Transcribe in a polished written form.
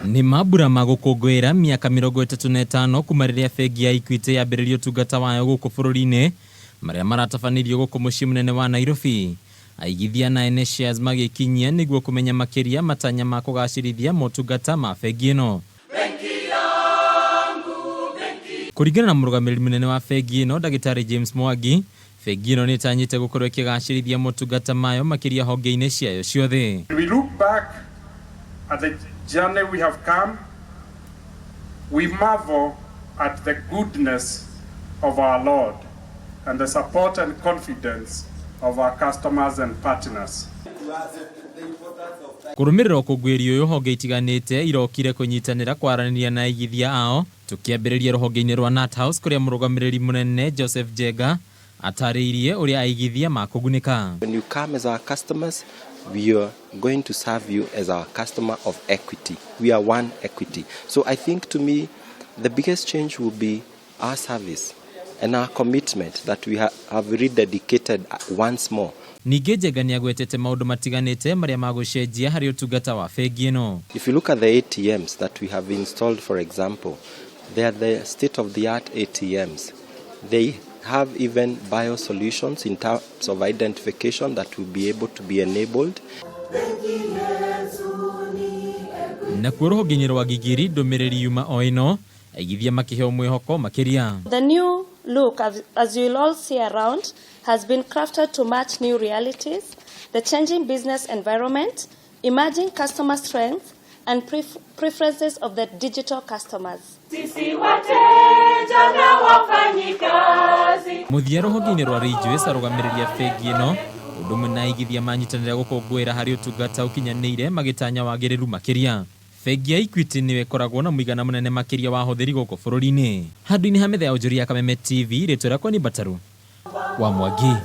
Nĩ mambura ma gũkũngũĩra mĩaka 35 kuma rĩrĩa bengi ya Equity yambĩrĩria ũtungata wayo gũkũ bũrũri-inĩ, marĩa maratabanĩrio gũkũ mũciĩ mũnene wa Nairobi. Aigithia na ene shares magĩkinyia nĩguo kũmenya makĩria matanya ma kũgacĩrithia motungata ma bengi ĩno. Kũringana na mũrũgamĩrĩri mũnene wa bengi ĩno, Ndagĩtarĩ James Mwangi, bengi ĩno nĩ ĩtanyĩte gũkorwo ĩkĩgacĩrithia motungata mayo makĩria honge-inĩ ciayo ciothe. We look back at the journey we have come, we marvel at the goodness of our Lord and the support and confidence of our customers and partners. Kũrũmĩrĩra ũkũngũĩri ũyũ, honge itiganĩte irokire kũnyitanĩra kwaranĩria na aigithia ao, tũkĩambĩrĩria rũhonge-inĩ rwa Nut House, kũrĩa mũrũgamĩrĩri mũnene Joseph Njenga atarĩirie ũrĩa aigithia makũgunĩka. When you come as our customers, we are going to serve you as our customer of Equity. We are one Equity. So I think, to me, the biggest change will be our service and our commitment that we have rededicated once more. Ningĩ Njenga nĩ agwetete maũndũ matiganĩte marĩa magũcenjia harĩ ũtungata wa bengi ĩno. If you look at the ATMs that we have installed, for example, they are the state of the art ATMs. They have even bio solutions in terms of identification that will be able to be enabled. Nakuo rũhonge-inĩ rwa Gigiri, ndũmĩrĩri yuma o ĩno, aigithia makĩheo mwĩhoko makĩria. The new look, as you will all see around, has been crafted to match new realities, the changing business environment, emerging customer strengths, and preferences of the digital customers. Sisi wateja na wafanyikazi. Mũthia, rũhonge-inĩ rwa Ridgeways, arũgamĩrĩri a bengi ĩno ũndũ ũmwe na aigithia manyitanĩra gũkũngũĩra harĩ ũtungata ũkinyanĩire, magĩtanya wagĩrĩru makĩria. Bengi ya Equity nĩyo ĩkoragwo na mũigana mũnene makĩria wa ahũthĩri gũkũ bũrũri-inĩ. Handũ-inĩ ha metha ya ũnjũri ya Kameme TV, rĩtwa rĩakwa nĩ Mbataru wa Mwangi.